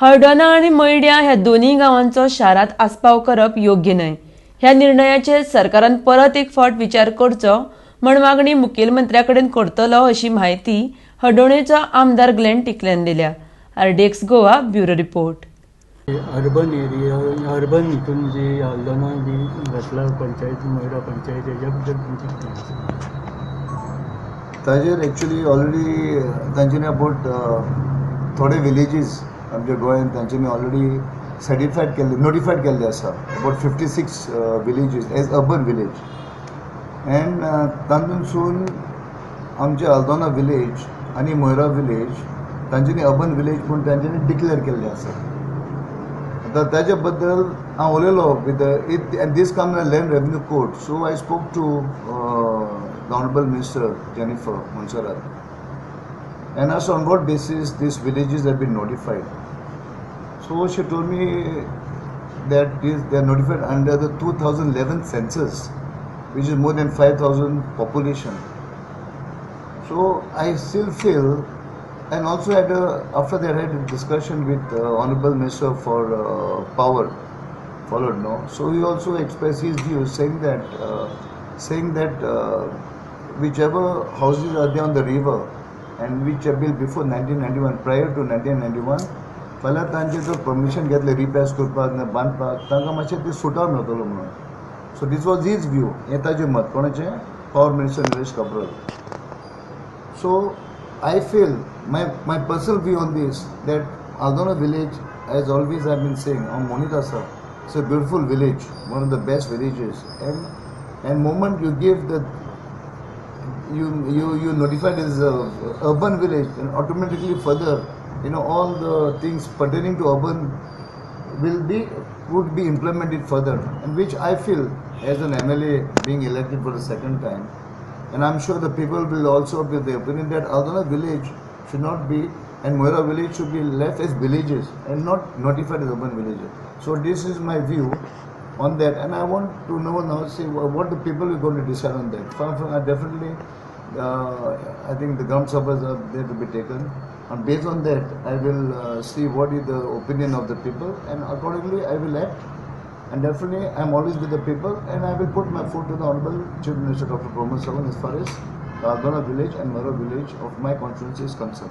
हळदोणा आनी मयड्या ह्या दोनूय गांवांचो शारांत आस्पाव करप योग्य न्हय. ह्या निर्णयाचेर सरकारान परत एक फावट विचार करचो म्हण मागणी मुखेलमंत्र्या कडेन करतलो, अशी म्हायती हळदोणेचो आमदार ग्लेन टिकल्यान दिल्या. RDX Goa, bureau report. Urban area, urban हितून जी हल्दोणा बी घातला पंचायत, मयडा पंचायत, हेज्या बद्दल तुमचें कितें आसा? ताजेर एक्चुली ऑलरेडी तांच्यानी अबाउट थोडे विलेजीस आमच्या गोंयांत तांच्यानी ऑलरेडी सर्टिफायड केल्ले, नोटिफायड केल्ले आसा, about 56 villages as urban village and तातूंतसून आमचे हल्दोणा विलेज आनी मोयरा विलेज तांच्यानी अर्बन विलेज म्हूण तांच्यानी डिक्लेअर केल्ले आसा. आतां ताजे बद्दल हांव उलयलो with it and this come land revenue code, so I spoke to the Honorable Minister Jennifer Monserrate and asked on what basis these villages have been notified. So she told me that they are notified under the 2011 census, which is more than 5,000 population. So I still feel, and also after that I had a discussion with Honorable Minister for Power, followed, no. So he also expressed his views, saying that whichever houses are there on the river and which are built before 1991, prior to 1991, जाल्यार तांचे जर permission घेतलें repairs करपाक ना बांदपाक, तांकां मातशें ते सुटाव मेळटलो म्हणून. So this was his view. हें ताजें मत. कोणाचें? Power minister Nilesh Cabral. So I feel, my personal view on this, that Aldona village, as always I been saying, हांव म्हणीत आसा, it's a beautiful village, one of the best villages, and moment you give the you you you notified as a urban village, and automatically further, all the things pertaining to urban will be would be implemented further, and which I feel, as an MLA being elected for the second time, and I'm sure the people will also be of the opinion that Aldona village should not be and Moira village should be left as villages and not notified as urban villages. So this is my view on that, and I want to know now, see what the people are going to decide on that. Definitely, I think the Gram Sabhas are there to be taken, and based on that, I will see what is the opinion of the people, and accordingly, I will act. And definitely, I am always with the people, and I will put my foot to the Honorable Chief Minister Dr. Pramod Sawant as far as Aldona village and Moira village of my constituency is concerned.